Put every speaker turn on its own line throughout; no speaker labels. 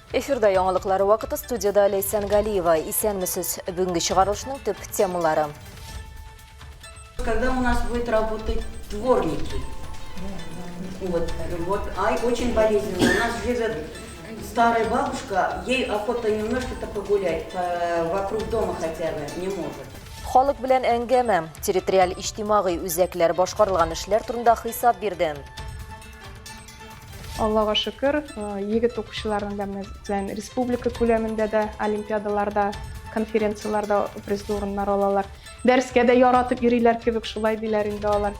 Эфирда яңалыклар вакыты студияда Ләйсән Галиева. Исәнмесез. Бүгенге чыгарылышның төп темалары.
Когда у нас будет работать дворники? Вот, вот, ай, очень болезненно. У нас живет старая бабушка, ей охота немножко-то погулять, по, вокруг дома хотя бы, не может.
Халык белән әңгәмә, территориаль иҗтимагый үзәкләр башкарылган эшләр турында хисап бирде.
Аллага шөкер, егет укучыларның да менә республика күләмендә дә олимпиадаларда, конференцияләрдә призлы урыннар алалар. Дәрескә дә яратып йөриләр кебек, шулай диләр инде алар.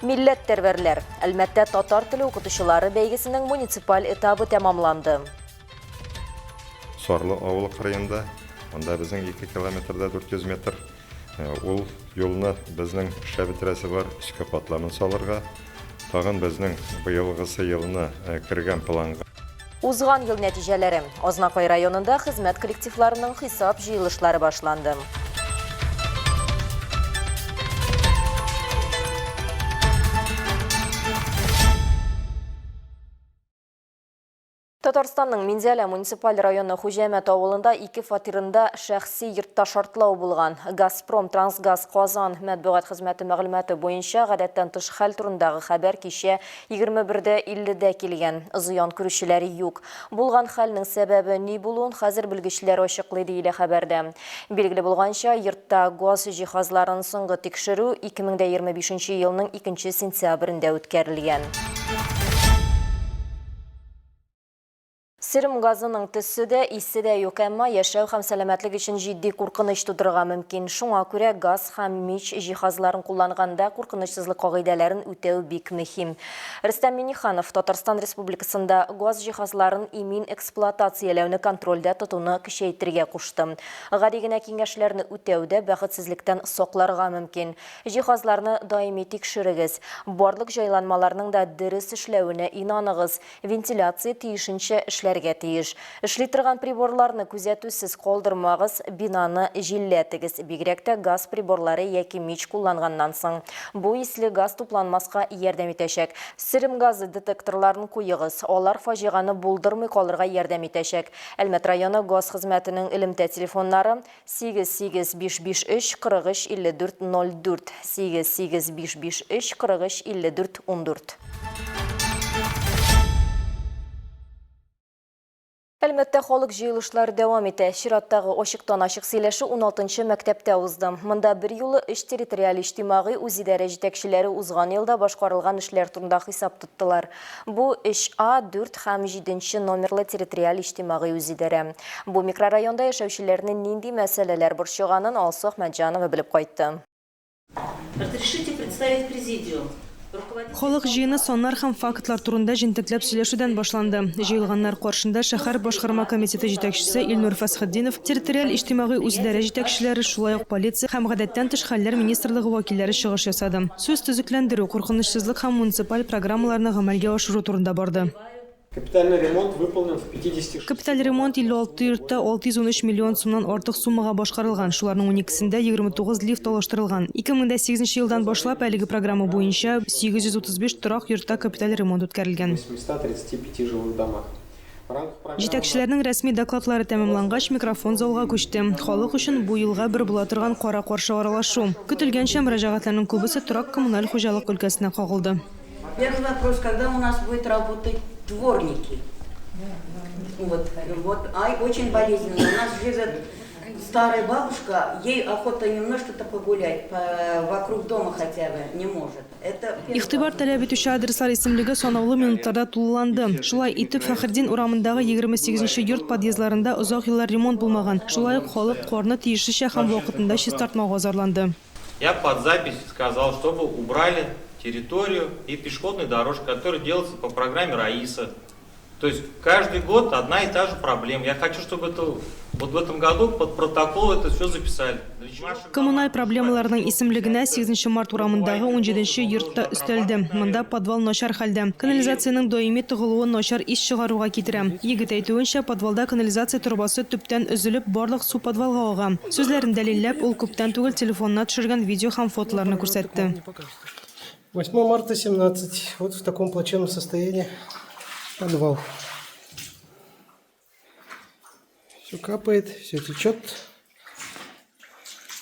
Милләтпәрвәрләр. Әлмәттә татар теле укытучылары бәйгесенең муниципаль этабы тәмамланды.
Сарлы авылы кырыенда, анда безнең 2 километр да 400 метр. Ул юлны безнең эшләп бетерәсе бар, өске катламын салырга. Тагын безнең быелгысы елны кергән планга.
Узган ел нәтиҗәләре. Азнакай районында хезмәт коллективларының хисап җыелышлары башланды. Татарстанның Минзәлә муниципаль районы Хуҗәмәт авылында ике фатирында шәхси йортта шартлау булган. Газпром Трансгаз Казан матбугат хезмәте мәгълүматы буенча, гадәттән тыш хәл турындагы хәбәр кичә 21:50дә килгән. Зыян күрүчеләр юк. Булган хәлнең сәбәбе ни булуын хәзер белгечләр ачыклый, диелә хәбәрдә. Билгеле булганча, йортта газ җиһазларын соңгы тикшерү 2025 елның 2 сентябрендә үткәрелгән. Серем газының төсе дә, исе дә юк, әмма яшәү һәм сәламәтлек өчен җитди куркыныч тудырырга мөмкин. Шуңа күрә газ һәм мич җиһазларын кулланганда куркынычсызлык кагыйдәләрен үтәү бик мөһим. Рөстәм Миңнеханов Татарстан Республикасында газ җиһазларын имин эксплуатацияләүне контрольдә тотуны көчәйтергә кушты. Гади генә киңәшләрне үтәү дә бәхетсезлектән сакларга мөмкин. Җиһазларны даими тикшерегез. Барлык җайланмаларның да дөрес эшләвенә инаныгыз. Вентиляция тиешенчә эшләргә тиеш. Эшли торган приборларны күзәтүсез калдырмагыз, бинаны җилләтегез, бигрәк тә газ приборлары яки мич кулланганнан соң. Бу исле газ тупланмаска ярдәм итәчәк. Сөрем газы детекторларын куегыз, алар фаҗигане булдырмый калырга ярдәм итәчәк. Әлмәт районы газ хезмәтенең элемтә телефоннары, 8 8 5 5 3 43 54 04 8 8 5 5 3 43 54 14. Әлмәттә халык җыелышлары дәвам итә. Чираттагы ачыктан-ачык сөйләшү 16 мәктәптә узды. Монда берьюлы өч территориаль иҗтимагый үзидарә җитәкчеләре узган елда башкарылган эшләр турында хисап тоттылар. Бу, 3 А, 4 һәм 7 нче номерлы территориаль иҗтимагый үзидарә. Бу микрорайонда яшәүчеләрне нинди мәсьәләләр борчыганын Алсу Әхмәтҗанова белеп кайтты.
Разрешите представить президиум.
Халык җыены саннар һәм фактлар турында җентекләп сөйләшүдән башланды. Җыелганнар каршында шәһәр башкарма комитеты җитәкчесе Илнур Фәсхетдинов, территориаль иҗтимагый үзидарә җитәкчеләре, шулай ук полиция һәм гадәттән тыш хәлләр министрлыгы вәкилләре чыгыш ясады. Сүз төзекләндерү, куркынычсызлык һәм муниципаль программаларны гамәлгә ашыру турында барды.
Капитальный ремонт выполнен в 56.
Капиталь ремонт 56 йортта 613 миллион сумнан артык суммага башкарылган, шуларның уникесендә 29 лифт алыштырылган. 2008 елдан башлап әлеге программа буенча 835 торак йортта капиталь ремонт үткәрелгән.
835 жилых домах.
Җитәкчеләрнең рәсми докладлары тәмамлангач, микрофон залга күчте. Халык өчен бу елга бер була торган кара-каршы аралашу. Көтелгәнчә, мөрәҗәгатьләрнең күбесе торак-коммуналь хуҗалык өлкәсенә кагылды.
Первый вопрос, когда у нас будет работать дворники? Вот, вот, ай, очень болезненно. У нас живет старая бабушка, ей охота немножко-то погулять, по, вокруг дома хотя бы, не может.
Игътибар таләп итүче адреслар исемлеге санаулы минутларда тулыланды. Шулай итеп, Фәхретдин урамындагы 28 нче йорт подъездларында озак еллар ремонт булмаган. Шулай ук халык карны тиешенчә һәм вакытында чистартмауга зарланды.
Я под запись сказал, чтобы убрали территорию и пешеходные дорожки, которые делаются по программе Раиса. То есть каждый год одна и та же проблема. Я хочу, чтобы это вот в этом году под протокол это все записали.
Коммуналь проблемаларның исемлегенә 8 нче март урамындагы 17 нче йорт та өстәлде. Монда подвал начар хәлдә. Канализациянең даими тыгылуы начар ис чыгаруга китерә. Егет әйтүенчә, подвалда канализация торбасы төптән өзелеп, барлык су подвалга ага. Сүзләрен дәлилләп, ул күптән түгел телефонына төшергән видео һәм фотоларны күрсәтте.
8 марта 17. Вот в таком плачевном состоянии подвал. Все капает, все течет.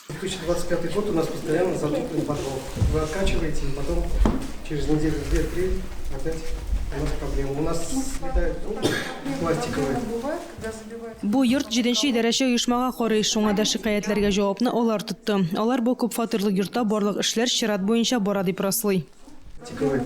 2025 год у нас постоянно затоплен подвал. Вы откачиваете, и потом через неделю, две-три опять у нас проблема. У нас слетают трубы пластиковые.
Бу йорт җиденче идарәче оешмага карый, шуңа да шикаятьләргә җавапны алар тотты. Алар бу күпфатирлы йортта барлык эшләр чират буенча бара дип раслый.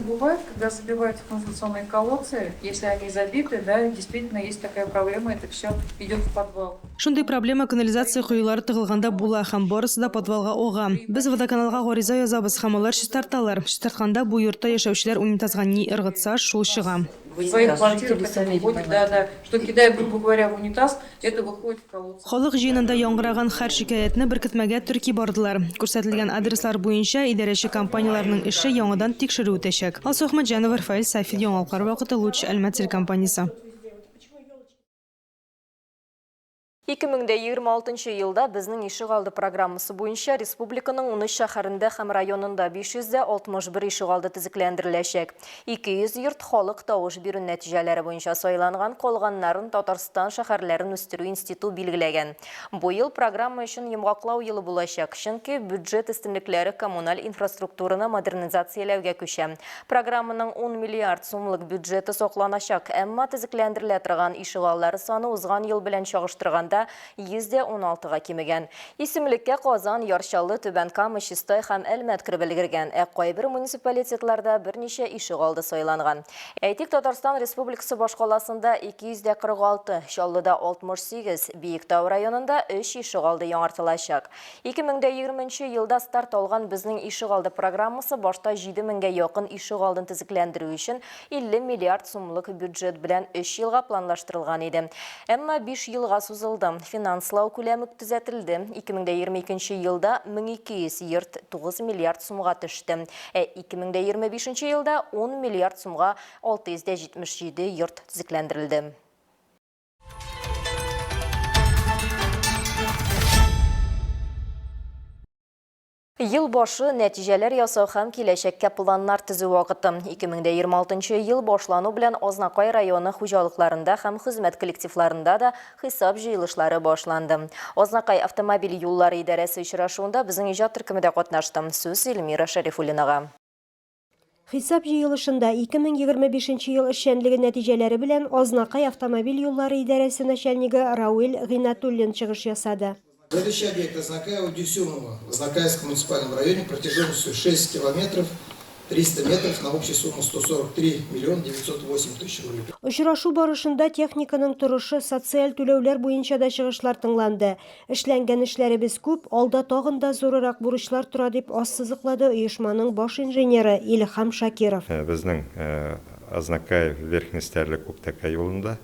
Бывает, когда забивают канализационные колодцы, если они забиты, да, действительно есть такая проблема, это все идет в подвал.
Шундый проблема канализация коелары тыгылганда була һәм барысы да подвалга ага. Без водоканалга гариза язабыз һәм алар чистарталар. Чистартканда бу йортта яшәүчеләр унитазга ни ыргытса, шул чыга.
В своих квартирах это выходит, да, да, что кидая, грубо говоря, в унитаз, это выходит в колодцы.
Халык җыенында яңгыраган һәр шикаятьне беркетмәгә терки бардылар. Күрсәтелгән адреслар буенча идарәче компанияләрнең эше яңадан тикшерү үтәчәк. Алсу Әхмәтҗанова, Рафаэль Сафин, Яңалыклар вакыты, Луч, Әлмәт телекомпаниясе.
2026 елда Безнең ишегалды программасы буенча республиканың унөч шәһәрендә һәм районында 561 ишегалды төзекләндереләчәк. 200 йорт халык тавыш бирү нәтиҗәләре буенча сайланган, калганнарын Татарстан шәһәрләрен үстерү институ билгеләгән. Бу ел программа өчен йомгаклау елы булачак, чөнки бюджет өстенлекләре коммуналь инфраструктураны модернизацияләүгә күчә. Программаның ун миллиард сумлык бюджеты сакланачак, әмма төзекләндерелә торган ишегаллары саны узган ел белән чагыштырганда 116 га кимегән. Исемлеккә Казан, Яр Чаллы, Түбән Кама, Чистай һәм Әлмәт кереп өлгергән, ә кайбер муниципалитетларда берничә ишегалды сайланган. Әйтик, Татарстан Республикасы башкаласында 246, Чаллыда 68, Биектау районында өч ишегалды яңартылачак. 2020 нче елда старт алган Безнең ишегалды программасы башта 7 меңгә якын ишегалдын төзекләндерү өчен 50 миллиард сумлык бюджет белән өч елга планлаштырылган иде. Әмма биш елга сузылды. Финанслау күләме төзәтелде, 2022 нче елда 1200 йорт 9 миллиард сумга төште, ә 2025 нче елда 10 миллиард сумга 677 йорт төзекләндерелде. Ел башы, нәтиҗәләр ясау һәм киләчәккә планнар төзү вакыты. 2026 ел башлану белән Азнакай районы хуҗалыкларында һәм хезмәт коллективларында да хисап җыелышлары башланды. Азнакай автомобиль юллары идарәсе очрашуында безнең иҗат төркеме дә катнашты. Сүз Эльмира Шәрифуллинага.
Хисап җыелышында 2025 нче ел эшчәнлеге нәтиҗәләре белән Азнакай автомобиль юллары идарәсе начальнигы Рауил Гыйнатуллин чыгыш ясады.
Следующий объект Азнакаево-Дюсюмово в Азнакаевском муниципальном районе протяженностью 6 километров 300 метров на общую сумму 143 миллиона 908 тысяч рублей.
Очрашу барышында техниканың торышы, социаль түләүләр буенча да чыгышлар тыңланды. Эшләнгән эшләребез күп, алда тагын да зурырак бурычлар тора, дип ассызыклады оешманың баш инженеры Илһам Шакиров.
Безнең Азнакаев, Верхний Стәрле, Күктәкә юлында,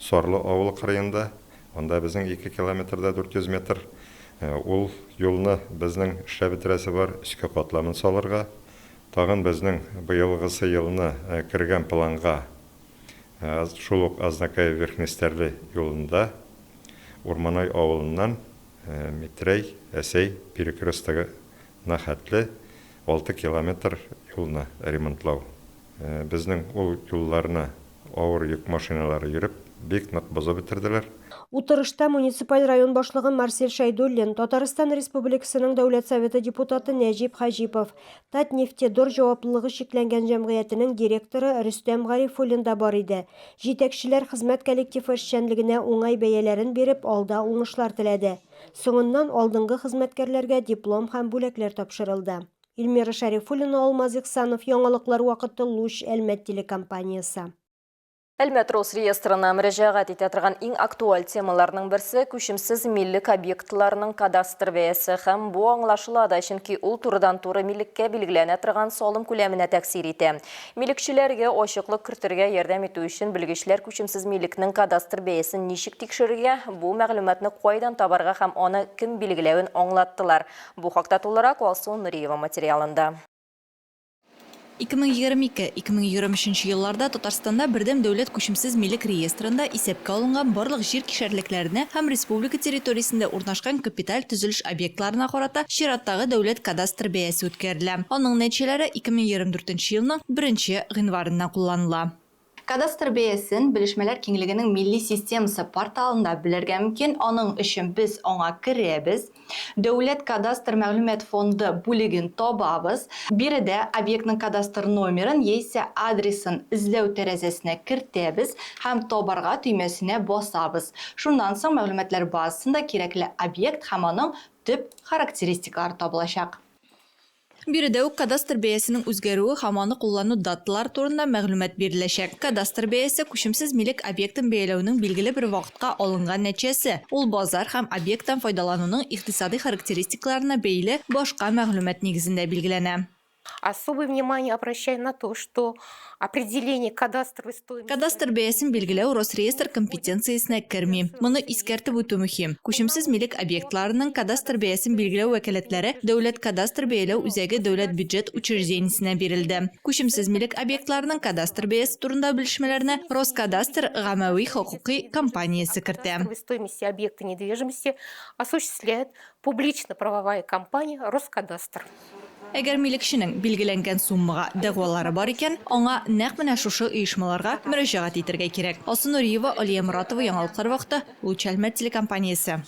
Сарлы авылы кырыенда, анда безнең ике километр да 400 метр. Ул юлны безнең эшләп бетерәсе бар, өске катламын салырга. Тагын безнең быелгысы елны кергән планга шул ук Азнакаев, Верхний Стәрле юлында Урманай авылыннан Митрәй, Әсәй перекрестогына хәтле 6 километр юлны ремонтлау. Безнең ул юлларны авыр йөк машиналары йөреп, бик нык бозып бетерделәр.
Утырышта муниципаль район башлыгы Марсель Шәйдуллин, Татарстан Республикасының Дәүләт Советы депутаты Нәҗип Хаҗипов, Татнефтедор җаваплылыгы чикләнгән җәмгыятенең директоры Рөстәм Гарифуллин да бар иде. Җитәкчеләр хезмәт коллективы эшчәнлегенә уңай бәяләрен биреп, алда уңышлар теләде. Соңыннан алдынгы хезмәткәрләргә диплом һәм бүләкләр тапшырылды. Эльмира Шәрифуллина, Алмаз Ихсанов, Яңалыклар вакыты, Луч, Әлмәт телекомпаниясе.
Әлмәт Росреестрына мөрәҗәгать итә торган иң актуаль темаларның берсе, күчемсез милек объектларының кадастр бәясе һәм бу аңлашыла да, чөнки ул турыдан-туры милеккә билгеләнә торган салым күләменә тәэсир итә. Милекчеләргә ачыклык кертергә ярдәм итү өчен белгечләр күчемсез милекнең кадастр бәясен ничек тикшерергә, бу мәгълүматны кайдан табарга һәм аны кем билгеләвен аңлаттылар. Бу хакта тулырак Алсу Нуриева материалында.
2022, 2023 елларда Татарстанда Бердәм дәүләт күчемсез милек реестрында исәпкә алынган барлык җир кишәрлекләренә һәм республика территориясендә урнашкан капиталь төзелеш объектларына карата чираттагы дәүләт кадастр бәясе үткәрелә. Аның нәтиҗәләре 2024 елның беренче гыйнварыннан кулланыла. Кадастр бәясен Белешмәләр киңлегенең милли системасы порталында белергә мөмкин. Аның өчен без аңа керәбез. Дәүләт кадастр мәгълүмат фонды бүлеген табабыз. Биредә объектның кадастр номерын яисә адресын эзләү тәрәзәсенә кертәбез һәм Табарга төймәсенә басабыз. Шуннан соң мәгълүматлар базасында кирәкле объект һәм аның төп характеристикалары табылачак. Биредә үк кадастр бәясенең үзгәрүе һәм аны куллану даталары турында мәгълүмат биреләчәк. Кадастр бәясе, күчемсез милек объектын бәяләүнең билгеле бер вакытка алынган нәтиҗәсе. Ул базар һәм объекттан файдалануның икътисадый характеристикаларына бәйле башка мәгълүмат нигезендә билгеләнә.
Особое внимание обращаю на то, что определение кадастровой стоимости.
Кадастр бәясен билгеләү Росреестр компетенциясенә керми. Моны искәртеп үтү мөһим. Күчемсез милек объектларының кадастр бәясен билгеләү вәкаләтләре Дәүләт кадастр бәяләү үзәге дәүләт бюджет учреждениесенә бирелде. Күчемсез милек объектларының кадастр бәясе турында белешмәләрне Роскадастр гамәви хокукый компаниясе кертә.
Кадастровой стоимости объекта недвижимости осуществляет публично-правовая компания Роскадастр.
Әгәр милекченең билгеләнгән суммага дәгъвалары бар икән, аңа нәкъ менә шушы оешмаларга мөрәҗәгать итәргә кирәк. Алсу Нуриева, Алия Моратова, Яңалыклар вакыты, Луч Әлмәт телекомпаниясе.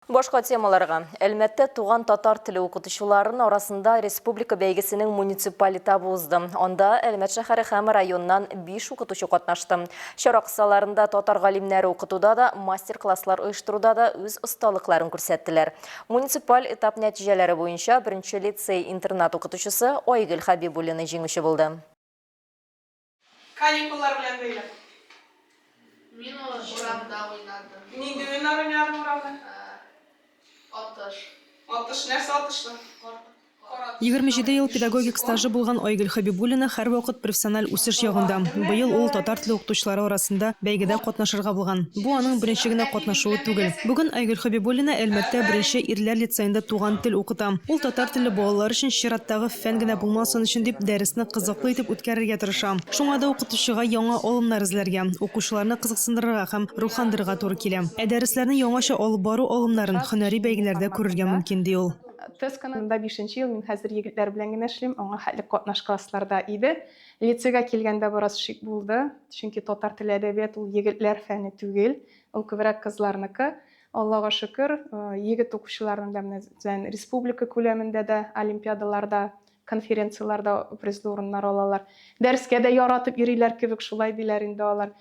Башка темаларга. Әлмәттә туган татар теле укытучыларын арасында республика бәйгесенең муниципаль этабы узды. Анда Әлмәт шәһәре һәм районнан 5 укытучы катнашты. Чара кысаларында татар галимнәре укытуда да, мастер-класслар оештыруда да үз осталыкларын күрсәттеләр. Муниципаль этап нәтиҗәләре буенча беренче лицей-интернат укытучысы Айгөл Хәбибуллина җиңүче булды.
Каникуллар белән бәйле.
Мин урамда уйнадым.
Нинди уеннар уйнадың урамда?
Атыш.
Атыш. Нәрсә атышлы?
27 ел педагогик стажы булган Айгөл Хәбибуллина һәрвакыт профессиональ үсеш ягында. Быел ул татар теле укытучылары арасында бәйгедә катнашырга булган. Бу аның беренче генә катнашуы түгел. Бүген Айгөл Хәбибуллина Әлмәттә беренче ирләр лицеенда туган тел укыта. Ул татар телле балалар өчен чираттагы фән генә булмасын өчен дип дәресне кызыклы итеп үткәрергә тырыша. Шуңа да укытучыга яңа алымнар эзләргә, укучыларны кызыксындырырга һәм рухландырырга туры килә. Ә дәресләрне яңача алып бару алымнарын һөнәри бәйгеләрдә күрергә мөмкин, ди ул.
Монда бишенче ел мин хәзер егетләр белән генә эшлим, аңа хәтле катнаш классларда иде. Лицейга килгәндә бераз шик булды, чөнки татар теле әдәбият ул егетләр фәне түгел, ул күбрәк кызларныкы. Аллага шөкер, егет укучыларның да менә республика күләмендә дә олимпиадаларда конференцияләрдә призлы урыннар алалар. Дәрескә дә яратып йөриләр кебек, шулай диләр инде алар.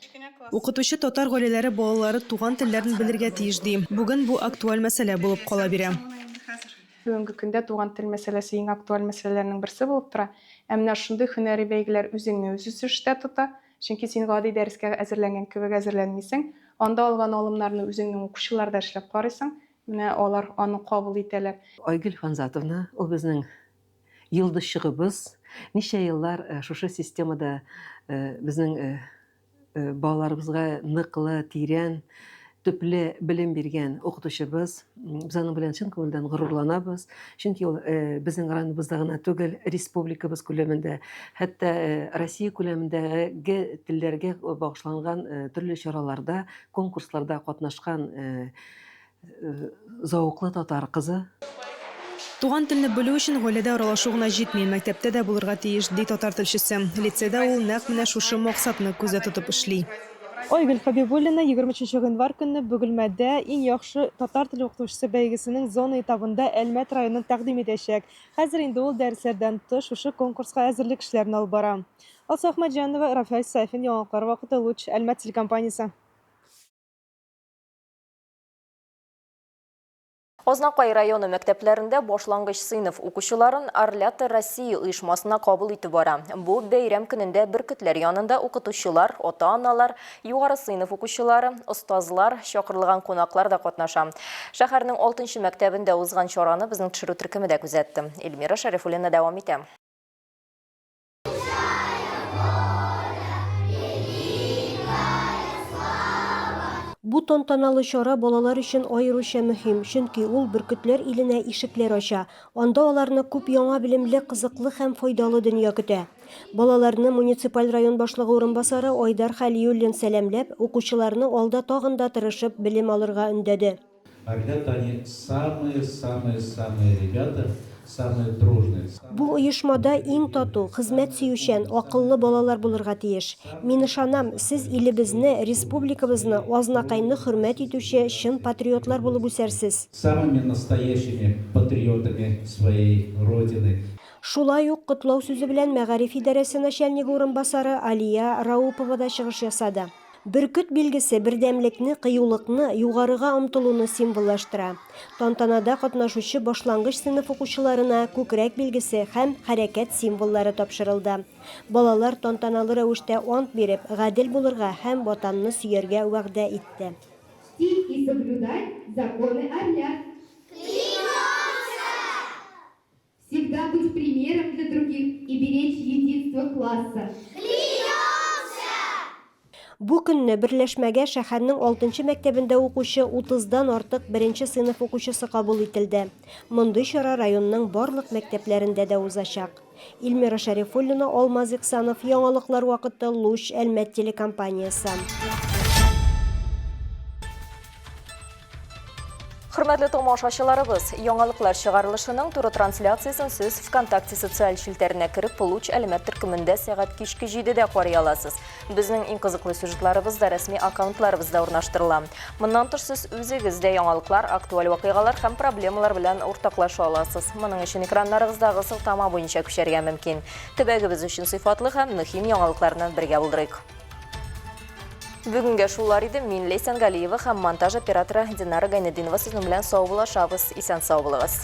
Укытучы татар гаиләләре балалары туган телләрен белергә тиеш, ди. Бүген бу актуаль мәсьәлә булып кала бирә.
Бүгенге көндә туган тел мәсьәләсе иң актуаль мәсьәләләрнең берсе булып тора. Ә менә шундый һөнәри бәйгеләр үзеңне үз үсештә тота. Чөнки син гади дәрескә әзерләнгән кебек әзерләнмисең. Анда алган алымнарны үзеңнең укучыларда эшләп карыйсың. Менә алар аны кабул итәләр.
Айгөл Фанзатовна, ул безнең йолдызчыгыбыз. Ничә еллар шушы системада безнең балаларыбызга ныклы, тирән, төпле белем биргән укытучыбыз. Без аның белән чын күңелдән горурланабыз. Чөнки ул безнең районыбызда гына түгел, республикабыз күләмендә, хәтта Россия күләмендәге телләргә багышланган төрле чараларда, конкурсларда катнашкан Зәвыклы татар кызы.
Туган телне белү өчен гаиләдә аралашу гына җитми, мәктәптә дә булырга тиеш, ди татар телчесе. Лицейда ул нәкъ менә шушы максатны күздә тотып эшли. Айгөл Хәбибуллина 23 гыйнвар көнне Бөгелмәдә Иң яхшы татар теле укытучысы бәйгесенең зона этабында Әлмәт районын тәкъдим итәчәк. Хәзер инде ул дәресләрдән тыш шушы конкурска әзерлек эшләрен алып бара. Алсу Әхмәтҗанова, Рафаэль Сафин, Яңалыклар вакыты, Луч, Әлмәт телекомпаниясе.
Азнакай районы мәктәпләрендә башлангыч сыйныф укучыларын Орлята России оешмасына кабул итү бара. Бу бәйрәм көнендә бөркетләр янында укытучылар, ата-аналар, югары сыйныф укучылары, остазлар, чакырылган кунаклар да катнаша. Шәһәрнең 6 мәктәбендә узган чараны безнең төшерү төркеме дә күзәтте. Эльмира Шәрифуллина дәвам итә.
Бу тантаналы чара балалар өчен аеруча мөһим, чөнки ул бөркетләр иленә ишекләр ача, анда аларны күп яңа белемле, кызыклы һәм файдалы дөнья көтә. Балаларны муниципаль район башлыгы урынбасары Айдар Хәлиуллин сәламләп, укучыларны алда тагын да тырышып белем алырга өндәде.
Орлята они самые-самые-самые ребята. Самые дружные.
Бу оешмада иң тату, хезмәт сөючән, акыллы балалар булырга тиеш. Мин ышанам, сез илебезне, республикабызны, Азнакайны хөрмәт итүче чын патриотлар булып үсәрсез.
Самыми настоящими патриотами своей Родины.
Шулай ук котлау сүзе белән мәгариф идарәсе начальнигы урынбасары Алия Раупова да чыгыш ясады. Бөркет билгесе бердәмлекне, кыюлыкны, югарыга омтылуны символлаштыра. Тантанада катнашучы башлангыч сыйныф укучыларына күкрәк билгесе һәм хәрәкәт символлары тапшырылды. Балалар тантаналы рәвештә ант биреп, гадел булырга һәм Ватанны сөяргә вәгъдә итте.
Чтить и соблюдать законы орлят. Клянемся! Всегда быть примером для других и беречь единство класса. Клянемся!
Бу көнне берләшмәгә шәһәрнең алтынчы мәктәбендә укучы утыздан артык беренче сыйныф укучысы кабул ителде. Мондый чара районның барлык мәктәпләрендә дә узачак. Илмира Шәрифуллина, Алмаз Иксанов, Яңалыклар вакыты, Луч, Әлмәт телекомпаниясе.
Хөрмәтле тамашачыларыбыз, яңалыклар чыгарылышының туры трансляциясен сез ВКонтакте социаль челтәренә кереп, Луч Әлмәт төркемендә сәгать кичке 7-дә карый аласыз. Безнең иң кызыклы сюжетларыбыз да рәсми аккаунтларыбызда урнаштырыла. Моннан тыш сез үзегез дә яңалыклар, актуаль вакыйгалар һәм проблемалар белән уртаклаша аласыз. Моның өчен экраннарыгыздагы сылтама буенча күчәргә мөмкин. Төбәгебез өчен сыйфатлы һәм мөһим яңалыкларны бергә булдырыйк. Бүгенгә шулар иде. Мин Ләйсән Галиева һәм монтаж операторы Динара Гайнетдинова сезнең белән саубуллашабыз. Исән-сау булыгыз.